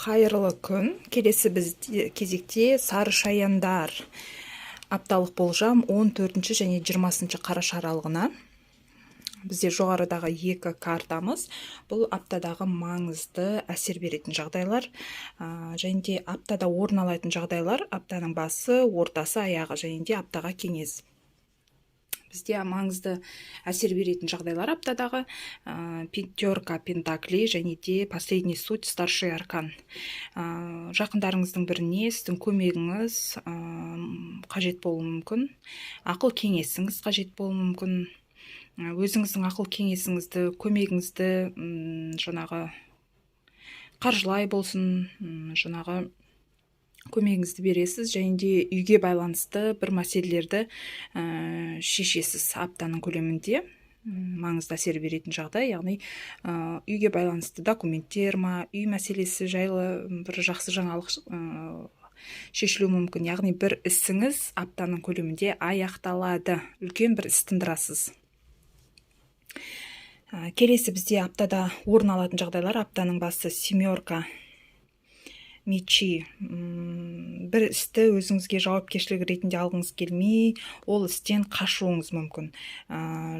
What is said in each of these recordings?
Қайырлы күн! Келесі бізде кезекте сары шаяндар. Апталық болжам 14 және 20 қараша аралығына. Бізде жоғарыдағы екі картамыз — бұл аптадағы маңызды әсер беретін жағдайлар және де аптада орын алатын жағдайлар, аптаның басы, ортасы, аяғы және де аптаға кеңес. Бізде маңызды әсер беретін жағдайлар аптадағы пятерка пентаклей және де последний суд, старший аркан. Жақындарыңыздың біріне сіздің көмегіңіз қажет болуы мүмкін, ақыл кеңесіңіз қажет болуы мүмкін. Өзіңіздің ақыл кеңесіңізді, көмегіңізді, жаңағы қаржылай болсын, жаңағы көмегіңізді бересіз және де үйге байланысты бір мәселелерді шешесіз аптаның көлемінде. Маңызды әсер беретін жағдай, яғни үйге байланысты документтер ма, үй мәселесі жайлы бір жақсы жаңалық шешілуі мүмкін. Яғни бір ісіңіз аптаның көлемінде аяқталады, үлкен бір іс тындырасыз. Келесі бізде аптада орын алатын жағдайлар: аптаның басы — семерка мечи. Бір істі өзіңізге жауапкершілік ретінде алғыңыз келмей, ол істен қашуыңыз мүмкін.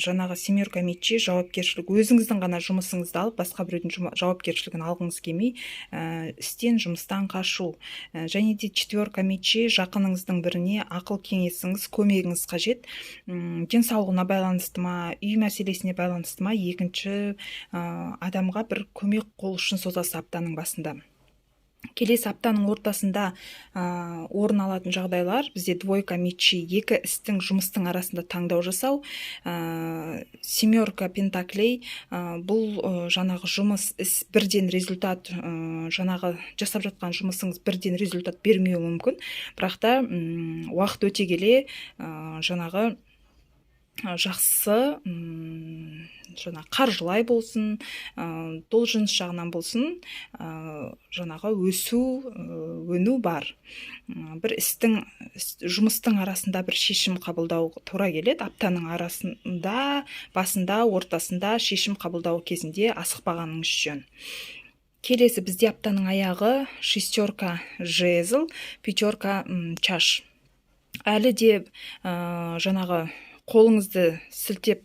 Жаңағы семерка мечи — жауапкершілік, өзіңіздің ғана жұмысыңызды алып, басқа біреудің жауапкершілігін алғыңыз келмей, істен, жұмыстан қашу. Және де четверка мечи — жақыныңыздың біріне ақыл кеңесіңіз, көмегіңіз қажет. Денсаулығына байланысты ма, үй мәселесіне байланысты ма, екінші адамға бір көмек қол ұшын созасыз аптаның басында. Келесі аптаның ортасында орын алатын жағдайлар: бізде двойка мечи — екі істің, жұмыстың арасында таңдау жасау. Семерка пентаклей — бұл жаңағы жұмыс, іс бірден результат, жаңағы жасап жатқан жұмысыңыз бірден результат бермеуі мүмкін, бірақ та уақыт өте келе жаңағы жақсы, жаңа қаржылай болсын, должность жағынан болсын, жаңағы өсу, өну бар. Бір істің, жұмыстың арасында бір шешім қабылдау тура келеді. Аптаның арасында, басында, ортасында шешім қабылдау кезінде асықпағаныңыз жөн. Келесі бізде аптаның аяғы — шестерка жезл, пятерка чаш. Әлі де жаңағы қолыңызды сілтеп,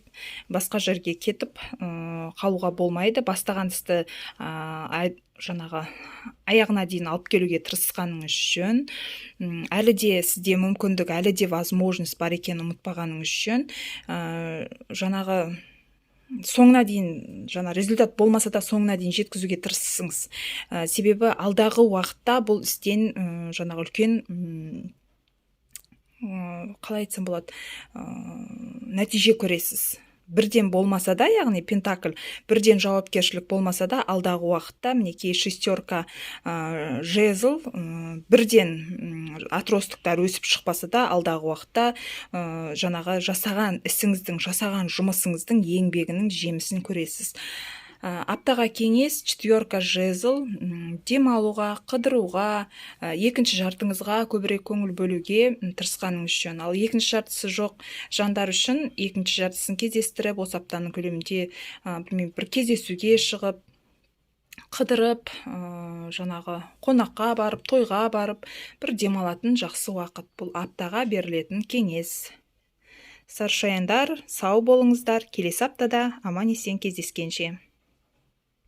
басқа жерге кетіп қалуға болмайды. Бастаған істі жаңағы аяғына дейін алып келуге тырысқаныңыз жөн. Әлі де сізде мүмкіндік, әлі де возможность бар екенін ұмытпағаныңыз жөн. Жаңағы соңына дейін, жаңа результат болмаса да, соңына дейін жеткізуге тырысыңыз. Себебі алдағы уақытта бұл істен жаңағы үлкен, қалай айтсам болады, нәтиже көресіз. Бірден болмаса да, яғни пентакль бірден жауапкершілік болмаса да, алдағы уақытта, мінекей, шестерка жезл, бірден отростоктар өсіп шықпаса да, алдағы уақытта жаңағы жасаған ісіңіздің, жасаған жұмысыңыздың, еңбегінің жемісін көресіз. Аптаға кеңес: четверка жезл — демалуға, қыдыруға, екінші жартыңызға көбірек көңіл бөлуге тырысқаныңыз жөн. Ал екінші жартысы жоқ жандар үшін екінші жартысын кездестіріп, осы аптаның көлемінде, білмеймін, бір кездесуге шығып, қыдырып, жаңағы қонаққа барып, тойға барып, бір демалатын жақсы уақыт. Бұл аптаға берілетін кеңес. Сарышаяндар, сау болыңыздар! Келесі аптада аман есен кездескенше!